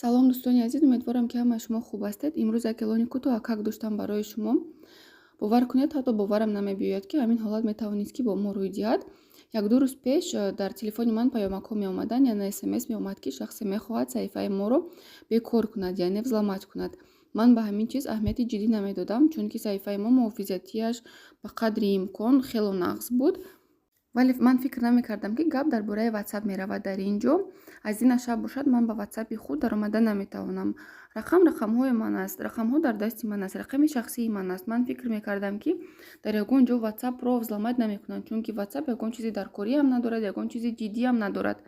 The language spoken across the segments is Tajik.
Салом, дӯстони азиз, умедворам, ки ҳамаи шумо хуб ҳастед. Имрӯз як эълони кӯтоҳакак доштам барои шумо. Бовар кунед, ҳатто боварам намебиёяд, ки ҳамин ҳолат метавонист, ки бо мо рӯй диҳад. Якду рӯз пеш дар телефони ман паёмакҳо меомаданд, яъне СМС меомад, ки шахсе мехоҳад саҳифаи моро бекор кунад, яъне взломать кунад. Ман ба ҳамин чиз аҳамияти ҷиддӣ намедодам, чунки саҳифаи мо муҳофизатиаш ба қадри имкон хело нағз буд. Вале ман фикр намекардам, ки гап дар бораи Ватсап меравад дар ин ҷо. Аз ин шаб бошад, ман ба Ватсапи худ даромада наметавонам. Рақам рақамҳои ман аст, рақамҳо дар дасти ман аст, рақами шахсии ман аст. Ман фикр мекардам, ки дар ягон ҷо Ватсапро взломать намекунанд, чунки Ватсап ягон чизи даркориам надорад, ягон чизи ҷиддиам надорад.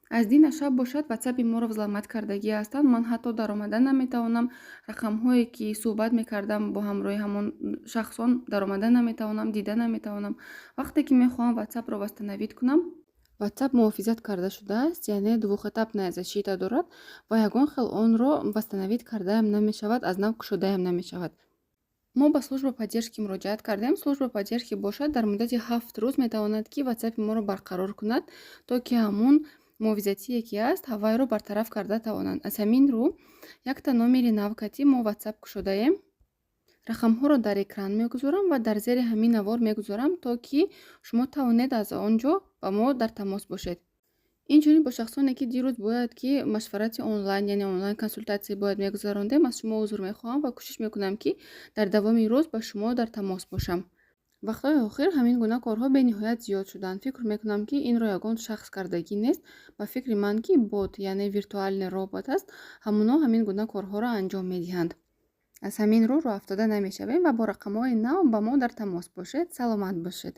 Аз дина шаб бошад, Ватсапи моро взломать кардагӣ ҳастанд. Ман ҳатто даромада наметавонам. Рақамҳое, ки суҳбат мекардам бо ҳамроҳи ҳамон шахсон, даромада наметавонам, дида наметавонам. Вақте ки мехоҳам Ватсапро восстановить кунам, Ватсап муҳофизат карда шудааст, яъне двухэтапная защита дорад ва ягон хел онро восстановить кардаам намешавад, аз нав кушодаам намешавад. Мо ба служба поддержки муроҷиат кардем. Служба поддержки бошад, дар муддати 7 рӯз метавонад, ки Ватсапи моро барқарор кунад, то ки ҳамун муҳофизатие, ки аст, ҳавайро бартараф карда тавонанд. Аз ҳамин рӯ якта номери навкатӣ мо Ватсап кушодаем. Рақамҳоро дар экран мегузорам ва дар зери ҳамин навор мегузорам, то ки шумо тавонед аз он ҷо ба мо дар тамос бошед. Инчунин бо шахсоне, ки дирӯз бояд ки машварати онлайн, яъне онлайн консултатсия бояд мегузарондем, аз шумо узр мехоҳам ва кӯшиш мекунам, ки дар давоми рӯз ба шумо дар тамос бошам. Вақтҳои охир ҳамин гуна корҳо бениҳоят зиёд шуданд. Фикр мекунам, ки инро ягон шахс кардагӣ нест. Ба фикри ман, ки бот, яъне виртуальный робот аст, ҳамуно ҳамин гуна корҳоро анҷом медиҳанд. Аз ҳамин рӯ роҳафтода намешавем ва бо рақамҳои нав ба мо дар тамос бошед. Саломат бошед.